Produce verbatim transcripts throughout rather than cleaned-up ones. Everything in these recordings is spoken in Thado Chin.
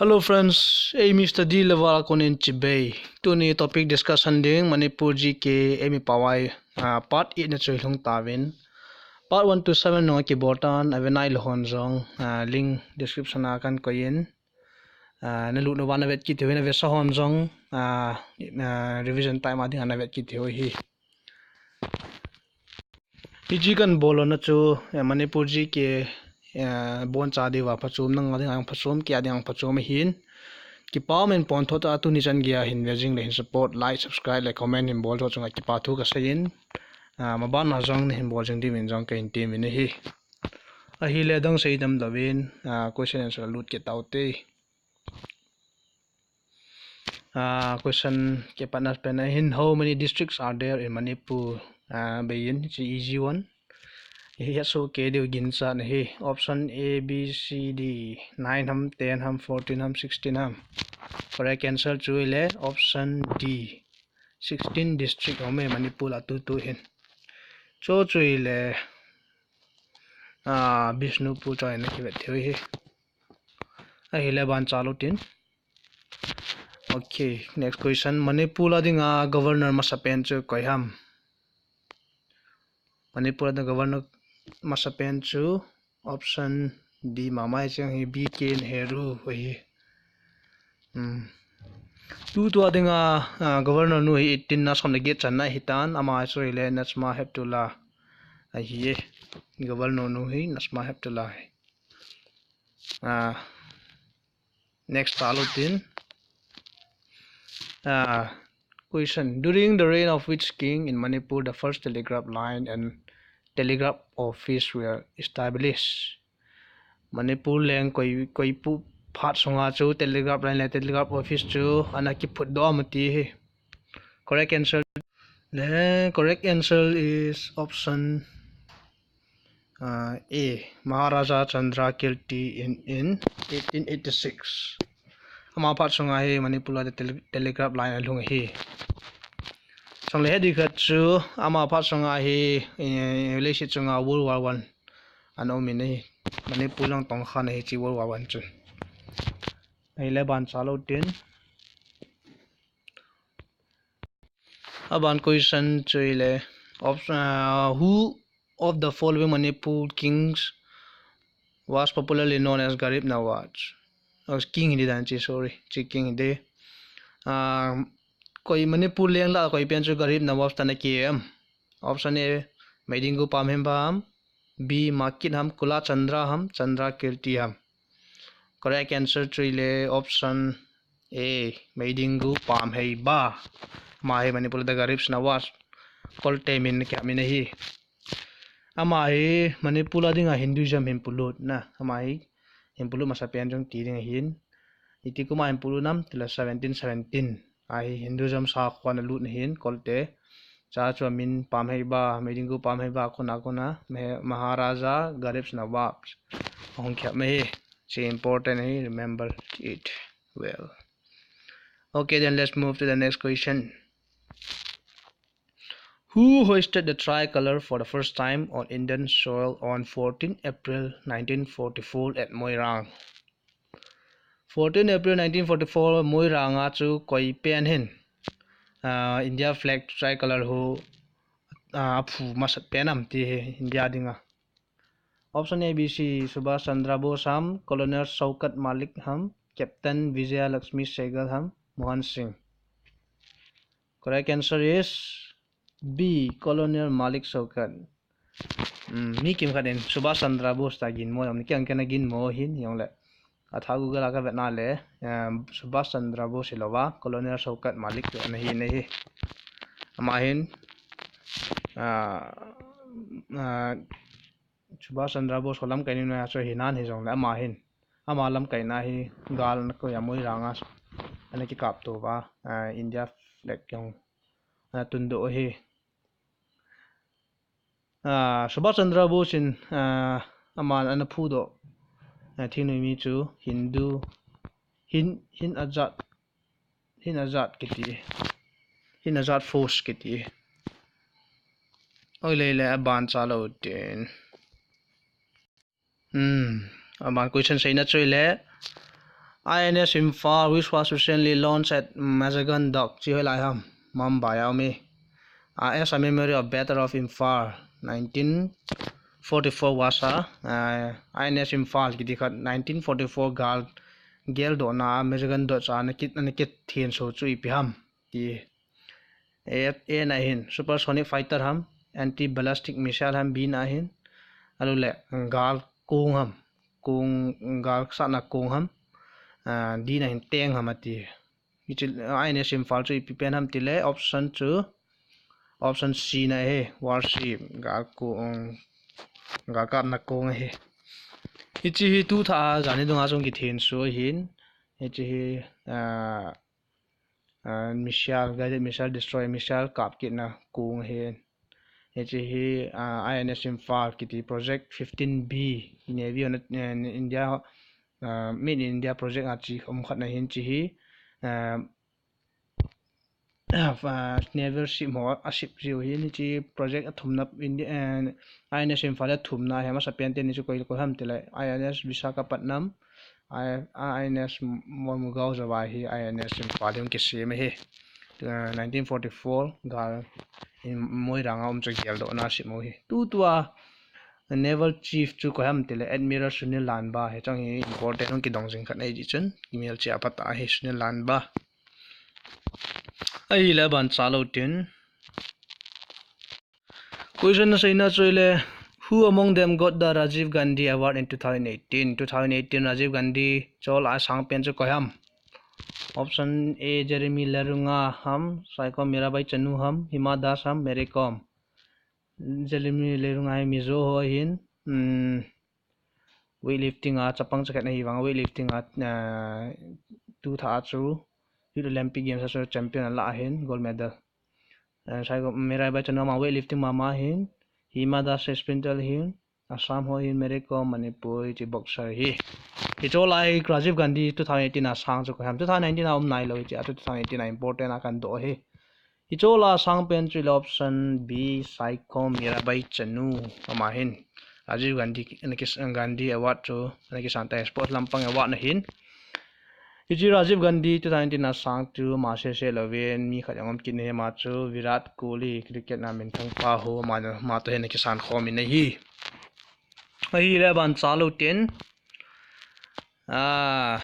Hello friends, ei mi study level a konin chibai. Tuni topic discussion ding Manipur G K ei mi pawai, ah, part eight na chu lhung tauvin. Part one to seven nung a kibol tan, ave nai lou hon jong, ah, link description a kan koi in. Ah, na lut nau va na vet kit thei uvin, ave sa hon jong, ah, ah, revision time a ding a na vet kit thei u ahi. Hiche kan bolna chu, eh, Manipur G K, eh, boncha diuva phachom, nang a ding a phachom, kei a ding a phachom ahin. Kipa umin pon tho ta, tuni chan geiya hin ve jing le hin support, like, subscribe le comment hin bol tho chunga kipa thu ka seiyin. Ah, maban a jong hin bol jing diuvin jong ka hin temin ahi. Ahile adang sei dam louvin, ah, question answer lut kit tau te. Ah, question kipatna pen a hin, how many districts are there in Manipur? Ah, bei in, it's an easy one. Hi, hi, so ke diu ginchat na hi. Option A, B, C, D, nine ham, ten ham, fourteen ham, sixteen ham. Correct answer chu ahile option D, sixteen district aume Manipur a tutu hin. Chu chu ahile, ah, Bishnupur chu ahina kivet thei u ahi. Ahile ban chalu tin. Okay, next question. Manipur a dinga governor masapen chu koi ham? Manipur a dinga governor masapen chu option D, mama chang hi, B K Nehru ahi. Hmm. Tutu a dinga, ah, governor nu hi eighteen na som le get channa ahitan, ama chu ahile Najma Heptulla ahi. Governor nu hi Najma Heptulla ahi. Ah, next talu tin. Ah, question. During the reign of which king in Manipur the first telegraph line and telegraph office were established? Manipur leng koi, koi pu phat sunga chu telegraph line le telegraph office chu ana kiphut doh am ti hi. Correct answer. The correct answer is option, uh, A, Maharaja Chandrakirti in, in eighteen eighty-six. Ama phat sunga hi Manipur a tele-, telegraph line alhung ahi. Chule he dikhat chu ama phat sunga hi, eh, leiset chunga World War One ana um in ahi. Manipur lang tongkha na hi chi World War One chun. Ahile ban chalu tin. Aban question chu ahile, op-, ah, who of the following Manipur kings was popularly known as Garib Nawaz? Oh, king hi ding dan chi, sorry, chi king hi ding. Ah, koi Manipur leng lah koi pen chu Garib Nawaz tah na ki em? Option A, Meidingu Pamheiba ham, B, Makit ham, Kula Chandra ham, Chandrakirti ham. Correct answer chu ahile option A, Meidingu Pamheiba. Ama hi Manipur a the Garib Nawaz, Kolte min kimin ahi. Ama hi Manipur a dinga Hinduism hin polut na. Ama hi hin polut masapen jong ti ding ahin. Iti kum a hin polut nam tile seventeen seventeen. Ahi Hinduism sakho ana lut na hin Kolte. Cha chu amin Pamheiba, Meidingu Pamheiba kona kona, me-, Maharaja Garib Nawaz. Ahung kikhel ma hi. Chi important hi, remember it well. Okay, then let's move to the next question. Who hoisted the tricolor for the first time on Indian soil on fourteen April nineteen forty-four at Moirang? Fourteen April nineteen forty-four Moirang a chu koi pen hin, ah, India flag tricolor hu, ah, aphu masat pen am ti hi India dinga. Option A, B, C, Subhash Chandra Bose ham, Colonel Shaukat Malik ham, Captain Vijaya Lakshmi Sehgal ham, Mohan Singh. Correct answer is B, Colonel Malik Shaukat. Hmm, mi kimkhat in Subhash Chandra Bose ta ginmo, jong ni kiang kena ginmo hin, jong le. Atha Google a ka vetna le, eh, Subhash Chandra Bose hilou va, Colonel Shaukat Malik chu ana hi na hi. Ama hin, ah, ah, Subhash Chandra Bose ho lamkaina chu hinan hijongle ama hin, ama lamkaina hi gal na koi a Moirang a ana kikap to va, ah, India flag jong ana tundoh hi. Ah, Subhash Chandra Bose in, ah, aman ana phudoh, ah, thingnoimi chu Hindu, Hind, Hind Azad, Hind Azad kiti, Hind Azad Force kiti. Oi le le aban chalu tin. Hmm, aban question seina chu ahile, I N S Imphal, which was recently launched at Mazagon Dock, chi hoilai ham, Mumbai a um e. Uh, as a memory of Battle of Imphal, nineteen forty-four was a, uh, I N S Imphal kiti khat nineteen forty-four gal geldohna Mazagon Dock a ana kit, ana kithenso chu ipi ham ti. A, A na hin supersonic fighter ham, anti-ballistic missile ham, B na hin, alule gal kong ham, kong, gal satna kong ham, uh, D na hin tank ham ati. Hichi, uh, I N S Imphal chu ipi pen ham tile, option chu, option C na hi, warship, gal kong, gal kapna kong hi. Hichi hi tu tha a, jani dunga chung kithenso hin, hichi hi, uh, uh, missile, guided missile, destroy missile, kap kitna kong hin. Hichi hi, uh, I N S Imphal kiti project fifteen B, Navy on, uh, India, uh, Made in India project a chi um khat na hin chi hi, uh, uh, naval ship ho a ship jiu hin chi project a thumna India, uh, I N S Imphal a thumna hi masa pen te ni chu koi, koi ham tile I N S Visakhapatnam, I, I N S Mormugaon Jawai hi I N S Imphal hi kisem hi. Uh, nineteen forty-four gal in Moirang a um chu geldohna ship mo hi. Tu tua naval chief chu koi ham tile Admiral Sunil Lanba hi chang hi important hung kidong jing khat nei ji chun kimel chi a phat a hi Sunil Lanba. Ahile ban cha lou tin. Question na seina chu ile, who among them got the Rajiv Gandhi Award in two thousand eighteen? Two thousand eighteen Rajiv Gandhi chol a sang pen chu koi ham? Option A, Jeremy Lerunga ham, Saikom Mirabai Chanu ham, Hima Das ham, Mary Kom. Jeremy Lerunga hi Mizo ho hin, um, weightlifting a chapang chakhat na hi vang weightlifting a, uh, tu tha a chu Youth Olympic Games a chu champion a la hin gold medal. Uh, Saikom Mirabai Chanu ma weightlifting mama hin, Hima Das sprinter hin, Assam ho hin Mary Kom Manipur chi boxer hi. Hicho lai Rajiv Gandhi two thousand eighteen a sang chu koi ham, two thousand nineteen a um nai lou chi a two thousand eighteen a important a kan doh hi. Hicho la sang pen chu ile option B, Saikom Mirabai Chanu ama hin Rajiv Gandhi, Gandhi Award chu ana kisan tai, sports lampang award na hin. Hichi Rajiv Gandhi two thousand nineteen a sang chu ama sese louvin mi khat jong um kit na hi, ama chu Virat Kohli, cricket na minthang pa ho, ama, ama to hin ana kisan khom in ahi. Ahile ban cha lou tin. Ah,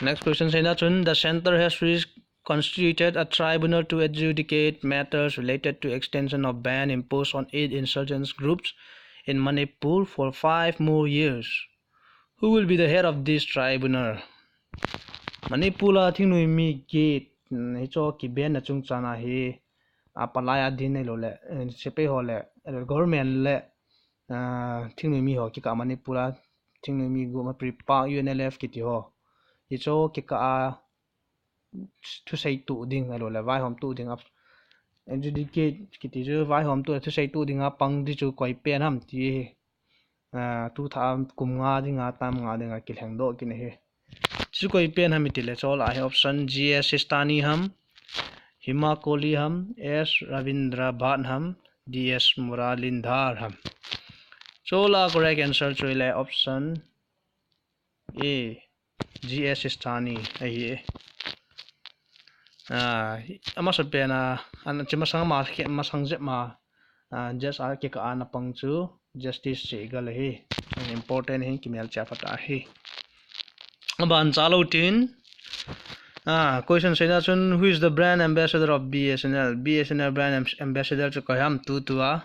next question seina chun, the center has re-, constituted a tribunal to adjudicate matters related to extension of ban imposed on eight insurgents groups in Manipur for five more years. Who will be the head of this tribunal? Manipur a thingnoi mi get, mm, hicho kiban na chungchang a hi, a palai a din nei lou le, eh, sepai ho le, eh, government le, ah, thingnoi mi ho kikah a Manipur a thingnoi mi group ma PREPAK, U N L F kiti ho. Hicho kikah a thusei tu ding, ahilou le vaihom tu ding a, adjudicate kiti chu vaihom tu, thusei tu ding a pang di chu koi pen ham ti hi. Ah, tu tha kum nga ding a, tam nga ding a kilheng doh kit na hi. Chu koi pen ham iti le, chol a hi option G S Sistani ham, Hima Kohli ham, S Ravindra Bhat ham, D S Muralidhar ham. Chol a correct answer chu ile option A, G S Sistani ahi. Ah, amasa pen a, an chi masang ma, masang jep ma, ah, J S R kikah a ana pang chu Justice Sehgal ahi. An important hi, kimel cha phat ahi. Aban cha lou tin. Ah, question seina chun, who is the brand ambassador of B S N L? B S N L brand am-, ambassador chu koi ham tu tua?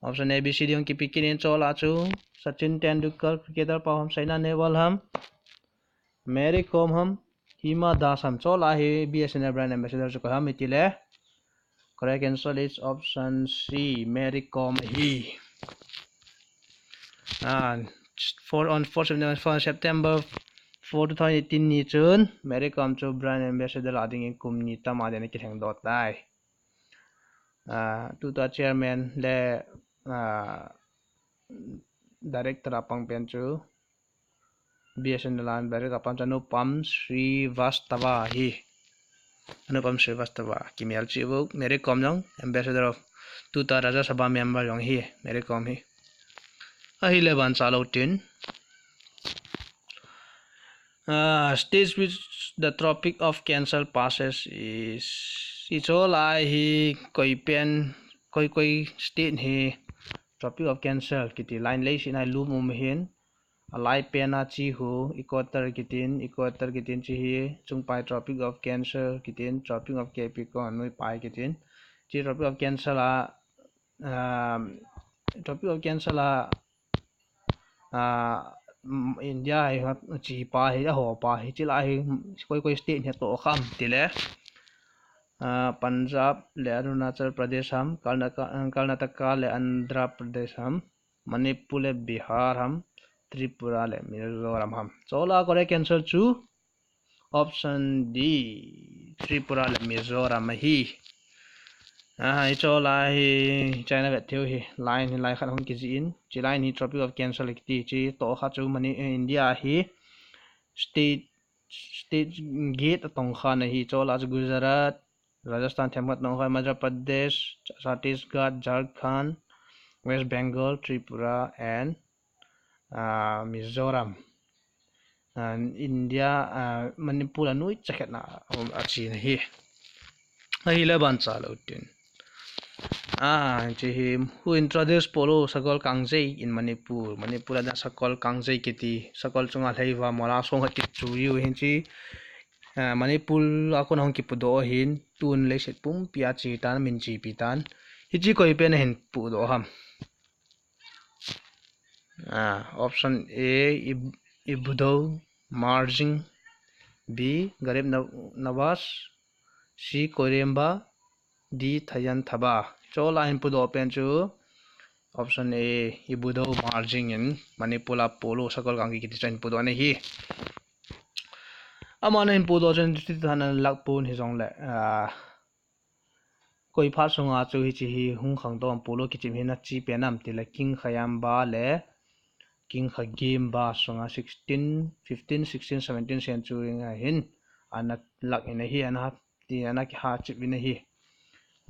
Option A, B, C, D hung kipi kit in, chol a chu Sachin Tendulkar, cricketer pa ham, Saina Nehwal ham, Mary Kom ham, Hima Das ham. Chol a hi B S N L brand ambassador chu koi ham iti le. Correct answer is option C, Mary Kom hi. Ah, four, on four September, four September four, two thousand eighteen ni chun Mary Kom chu brand ambassador a ding in kum ni tam a ding in kilheng doh tai. Ah, tu tua chairman le, ah, director a pang pen chu B S N L a director a pang chu Anupam Srivastava hi. Anupam Srivastava, kimel chi vuk, Mary Kom jong, ambassador of, tu tua Rajya Sabha member jong hi, Mary Kom hi. Ahile ban cha lou tin. Uh, states which the Tropic of Cancer passes is, hiche lai hi koi pen, koi koi state hi Tropic of Cancer kiti line leiset a lum um ahin. Alai pen a chi hi equator kitin, equator kitin, chi hi chungpai Tropic of Cancer kitin, Tropic of Capricorn noipai kitin. Chi Tropic of Cancer a, um, Tropic of Cancer a, uh, India hi chi pa hi, aho pa hi, hiche lai hi koi koi state hi toh kham tile, uh, Punjab le Arunachal Pradesh ham, Karnataka, Karnataka le Andhra Pradesh ham, Manipur le Bihar ham, Tripura le Mizoram ham. Hiche lai correct answer chu option D, Tripura le Mizoram ahi. Aha, hiche lai hi China vet theiyu hi line hi lai khat hung kijih in, hiche line hi Tropic of Cancer kiti, hiche toh kha chu mani, eh, India hi state, state get atong khan ahi, hiche lai chu Gujarat, Rajasthan themkhat tong khan, Madhya Pradesh, Chhattisgarh, Jharkhand, West Bengal, Tripura and, uh, Mizoram. Uh, India, uh, Manipur a noi chakhet na, um, achi na hi. Ahile ban cha lou tin. Ah, hiche hi, who introduced polo, sakol kangjei in Manipur. Manipur a sakol kangjei kiti, sakol chunga lheiva mola song khat kichu u hin chi. Ah, Manipur a kon hung kipudoh ahin, tun leiset pumpi a chi tan, min chepi tan. Hiche koi pen ahin pudoh ham. Ah, option A, Ib-, Ibudou Marjing. B, Garib Nav-, Nawaz. C, Koiremba. D, Thayan Thabah. Hiche lai hin pudoh pen chu option A, Ibudou Marjing in Manipur a polo sakol kangjei kiti chu ahin pudoh na hi. Aman ahin pudoh chen chu ti than a lak pon hijongle, ah, koi phat sunga chu hiche hi hung khangtou am, polo kichep hi ana chi pen am tile King Khayamba le King Khagimba sunga sixteen, fifteen, sixteen, seventeen century a hin ana lak in ahi, ana ti ana kihachep in ahi.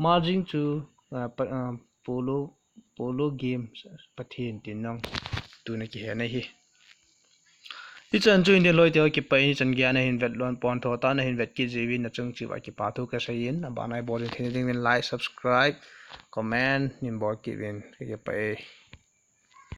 Marjing chu, ah, pa, ah, polo, polo game pathen tin nang tuna kihe na hi. Hichan chu India loi teu kipah in, hichan geiya nahin vet lon pon, thotah nahin vet kit jiuvin, nachung cheh uva kipa thu kasei in, abana ibol in theina dingin like, subscribe, comment, neihin bol kit uvin kakipah e.